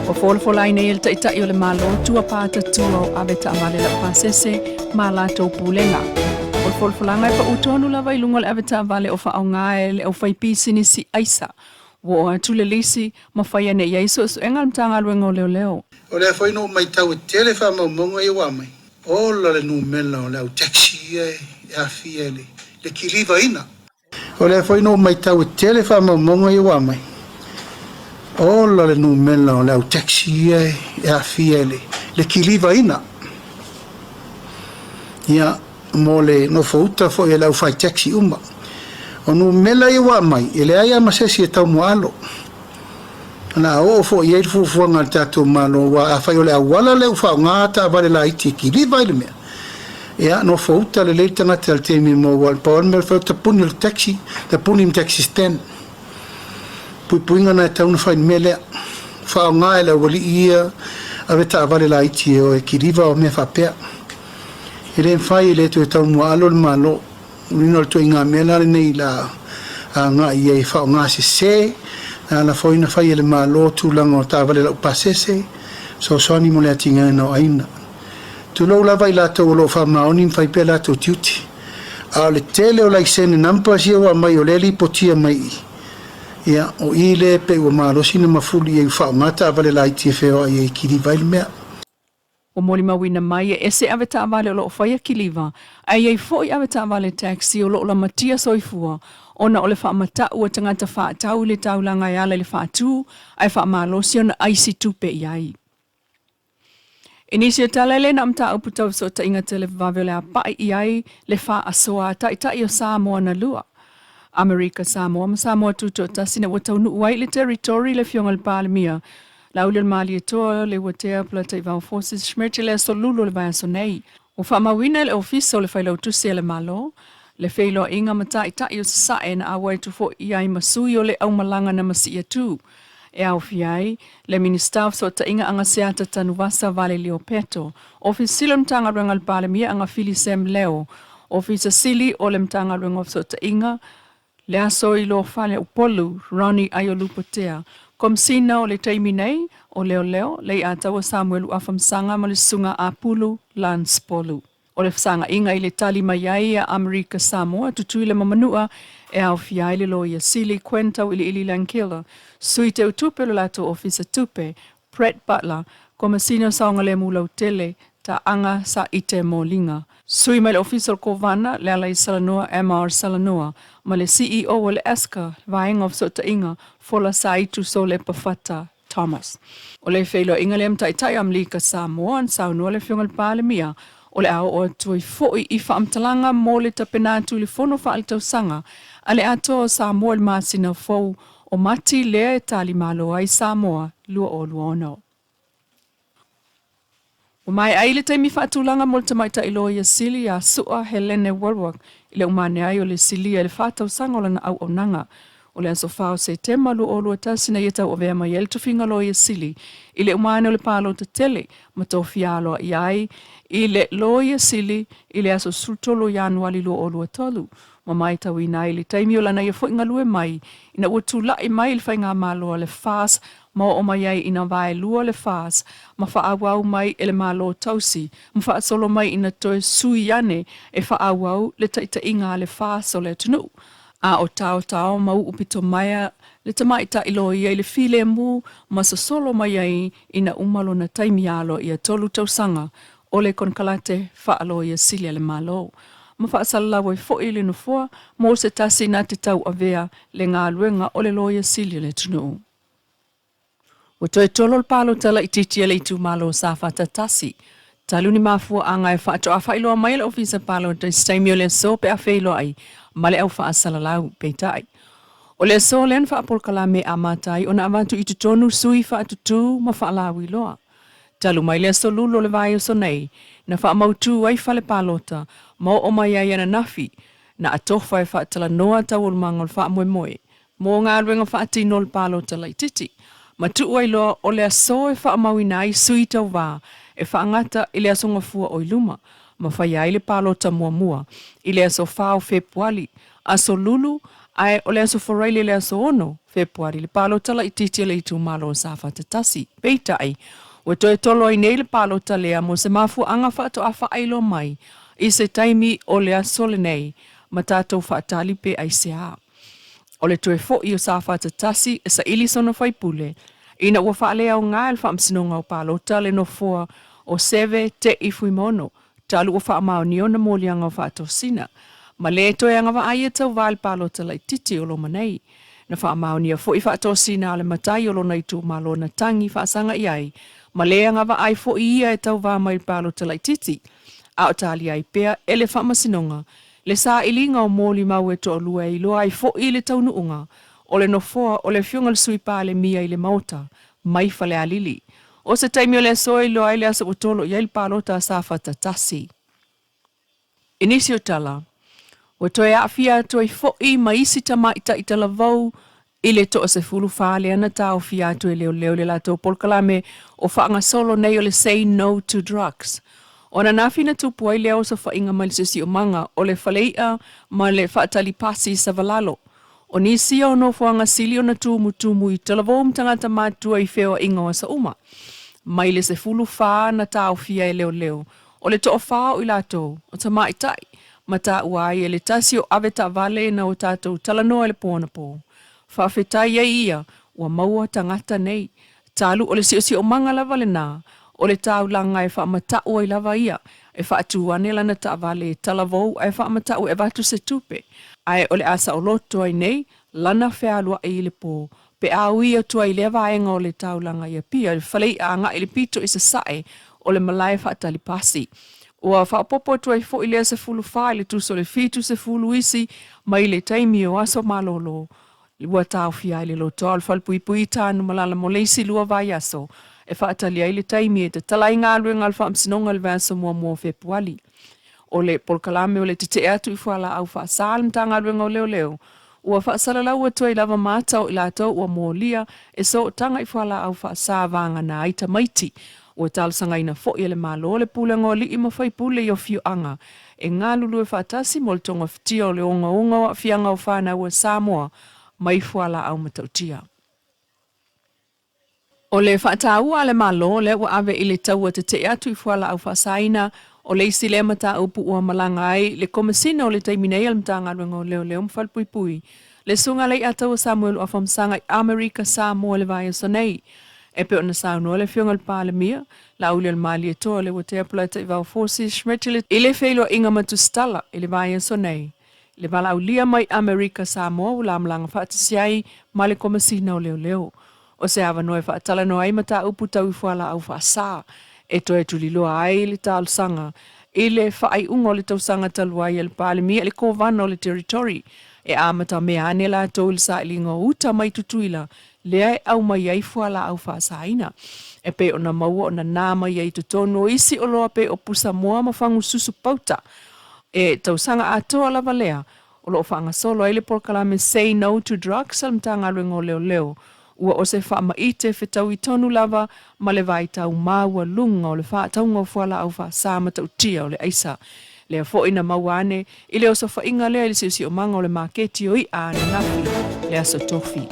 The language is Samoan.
Ua folafola ai nei e le Taitai o le Malo tua patatua o avetaavale laupasese ma latou pulega. O le folafolaga e pau tonu lava i luga o le avetaavale o faaaoga e le aufaipisinisi aisa. Ua oo atu le lisi ma fai ane i ai suesuega a le Matagaluega o Leoleo. O lea foi na ou matau e tele faamaumauga ia ua aumai, ola le numera o le au taxi ia e aafia i le kilivaina. O lea foi na ou matau e tele faamaumauga ia ua aumai, ola le numera o le au taxi ia e aafia i le kilivaina. Ia, mo le nofouta foi a le aufai taxi uma. O numera ia ua aumai, e leai lava ma se isi e tau muaalo. O le a oo foi i ai le fuafuaga a le tatou Malo, aua afai o le auala lea ua faaaoga taavale laiti e kiliva ai le mea, ia nofouta lelei le tagata i le taimi e maua ai. Pau lava le mea e fai o le tapuni o le taxi, tapuni ma taxi stand. Puipuiga na e tatau ona fai i le mea lea. Faaaoga e le aualii ia avetaavale laiti e o e kiliva o mea faapea. E le mafai, e le toe tau muaalo le Malo. Uiga o le ituaiga mea la lenei la agai i ai e faaaoga sese, na ala foi na fai e le Malo tulaga o taavale laupasese, fesoasoani mo le atinaeina o aiga. Tulou lava i latou o lo o faamaoni ma fai pea latou tiute. A o le tele o laisene numbers ia ua aumai o lea e lipotia mai i i, ia, o i lea e pei ua malosi ona mafuli i ai ua faaaoga taavale laiti e feoai ai e kiliva ai le mea. Ua molimauina mai e ese avetaavale o lo o faia kiliva, ae i ai foi avetaavale taxi o lo o lamatia soifua ona o le faamatau a tagata faatau i le taulaga e ala i le faatu ae faamalosi ona aisi tupe i ai. I nisi o tala e le na o mataupu tau fesootaiga televavave o le a pa'i i ai le faasoa a Taitai o Samoa na lua, Amerika Samoa ma Samoa Tutoatasi ina ua taunuu ai i le Territory le Afioga i le Palemia Laaulialemalietoa Leuatea Polataivao Forces Schmidt i le aso Lulu o le vaiaso nei. Ua faamauina e le Ofisa o le Failautusi a le Malo le feiloaiga ma Taitai o Sasae na auai atu foi i ai ma sui o le aumalaga na masii atu e aofia ai le Minisita o Fesootaiga Agaseata Tanuvasa Valelio Peto, Ofisa Sili o le Matagaluega a le Palemia Agafili Sam Leo, Ofisa Sili o le Matagaluega o Fesootaiga Le Aso i Loa Fale Upolu, Ronnie Aiolupotea, Komesina o le taimi nei o Leoleo, Leiataua Samuelu Afamasaga ma le Susuga Apulu Lance Polu. O le fesaga'iga i le tali mai ai a Amerika Samoa, Tutuila ma Manua e aofia ai le Loia Sili Gwen Tau'ili'ili Langkilde, Sui Teutupe o le latou Ofisa Tupe, Brett Butler, Komesina o Saogalemu Lautele, Taaga Saite Moliga, Sui mai le Ofisa o le Kovana, Lealaisalanoa MR Salanoa, ma le CEO o le ESCA, Vaega o Fesootaiga, Fola Saitu Sole Pafata Thomas. O le feiloaiga lea ma Taitai o Amerika Samoa na saunoa le Afioga i le Palemia o le a oo atu ai foi i faamatalaga mo le tapena atu i le Fono Faaletausaga a le Atoa o Samoa i le masina fou o Mati lea e talimalo ai Samoa 2026. Ua maea ai le taimi faatulaga mo le tamaitai loia sili ia Su'a Helene Wallwork i le umane ai o le silia i le fa tausaga o lana auaunaga. O le aso 4 o Setema 2021 na ia tauavea mai ai le tofiga loia sili i le umane o le palota tele ma tofia aloaia ai i le loia sili i le aso 13 o Ianuali 2023 ma matauina ai le taimi o lana ia foi galue mai ina ua tula'i mai le faigamalo a le FAS ma oo mai ai ina vaelua le FAS ma faaauau mai e le Malo tausi ma faasolo mai ina toe sui ane e faaauau le taitaiga a le FAS o le atunuu a o taotao ma uu pito maea le tamaitai loia i le filemu ma sosolo mai ai ina uma lona taimi aloaia tolu tausaga o le konekarate faaloia sili a le Malo ma faasalalau ai foi le nofoa mo se tasi na te tauavea le galuega o le loia sili o le atunuu. Ua toe tolo le palota laitiiti a le itumalo o Safata 1, talu ni mafuaaga e faatoa faailoa mai e le Ofisa Palota i se taimi o le aso pe a feiloai ma le au faasalalau. Peitai, o le aso lea na faapolokalame amata ai ona avatu i totonu sui faatutū ma faalauiloa. Talu mai le aso Lulu o le vaiaso nei, na faamautū ai fale palota ma oo mai ai ananafi, na atofa e faatalanoa taualumaga o le faamoemoe mo galuega faatino o le palota laitiiti, ma tuu ai loa o le aso e faamauina ai sui tauvā e faagata i le aso Gafua o i luma, ma faia ai le palota muamua i le aso 4 o Fepuali, aso Lulu, Ae o le aso Faraile le aso 6 Fepuari le palota laitiiti a le itumalo o Safata 1. Peitai, ua toe tolo ai nei le palota lea mo se mafuaaga faatoa faailoa mai i se taimi o le aso lenei ma tatou faatali pe aisea. O le toe fo'i o Safata 1 e saili sona faipule ina ua faaleaoga e le Faamasinoga o Palota le nofoa o Seve Te'i Fuimaono talu ua faamaonia ona moliaga o faatosina ma lē toe agavaa ai e tauvā i le palota laitiiti o loma nei. Na faamaonia foi faatosina a le matai o lona itumalo na tagi faasaga i ai ma lē agavaa ai foi ia e tauvā mai i le palota laitiiti, a o talia ai pea e le Faamasinoga le sailiga o molimau e toalua e iloa ai foi le taunuuga o le nofoa o le Afioga i le Sui Palemia i le Maota mai Falealili. O se taimi o le aso e iloa ai le aso ua tolo i ai le palota a Safata 1. I nisi o tala, ua toe aafia atu ai foi ma isi tamaitai talavou i le toa-14 lea na taofia atu e leoleo i le latou polokalame o faagasolo nei o le Say No to Drugs. O ananafi na tupu ai lea osofaiga mai le siosiomaga o le falei'a ma le faatali pasi i Savalalo. O nisi ia o nofoaga sili ona tumutumu i talavou ma tagata matutua i feoaiga o aso uma. Mai le 14 na taofia e leoleo, o le toafa o i latou, o tamaitai, ma taua ai e le tasi o ave taavale na o tatou talanoa i le po anapo. Faafetai ai ia ua maua tagata nei. Talu o le siosiomaga lava lena, o le taulaga e faamata'u ai lava ia, e faatu ane lana taavale e talavou ae faamata'u e avatu se tupe, ae o le a saoloto ai nei lana fealua'i i le po pe a ui atu ai i lea vaega o le taulaga i Apia i le falei'a agai i le pito i sasae o le malae faatali pasi. Ua faaopoopo atu ai foi lea 14 i le tusa o le 70 isi mai le taimi o aso malolo ua taofia ai le lotoa o le falepuipui i Tanumalala mo le isi lua vaiaso e faatali ai le taimi e tatala ai galuega a le Faamasinoga i le vaiaso muamua o Fepuali. O le polokalame o le tetee atu i fualaau faasa a le Matagaluega o Leoleo, ua faasalalau atu ai lava mata o i latou ua molia e sootaga i fualaau faasa vagana ai tamaiti. Ua talosagaina foi e le Malo le pulega o alii ma faipule i afioaga e galulue faatasi mo le togafitia o le ogaoga o aafiaga o fanau a Samoa mai fualaau matautia. O le faataua a le Malo lea ua ave i le taua tetee atu i fualaau faasaina, o le isi lea mataupu ua malaga ai le Komesina o le taimi nei a le Matagaluega o Leoleo ma Falepuipui, le Susuga Leiataua Samuelu Afamasaga i Amerika Samoa i le vaiaso nei. E pei ona saunoa le Afioga i le Palemia, Laaulialemalietoa Leuatea Polataivao Fosi Schmidt i le feiloaiga ma Tusitala i le vaiaso nei, le valaaulia mai Amerika Samoa ua lamalaga faatasi ai ma le Komesina o Leoleo. O se avanoa e faatalanoa ai mataupu tau i fualaau faasa e toe tuliloa ai le talosaga i le faaiuga o le tausaga talu ai a le Palemia i le Kovana o le Territory e amatamea ane latou i le sailiga o uta mai Tutuila lea e aumai ai fualaau faasaina e pei ona maua ona nā mai ai i totonu o isi oloa pei o pusamoa ma fagususu pauta. E tausaga atoa lava lea o lo o faagasolo ai le polokalame Say No to Drugs a le Matagaluega o Leoleo, ua o se faamaite fetaui tonu lava ma le vaitau maualuga o le faatauga o fualaau faasa matautia o le aisa. Lea foi na maua ane i le osofaiga lea i le siosiomaga o le maketi o i'a ananafi le Aso Tofi.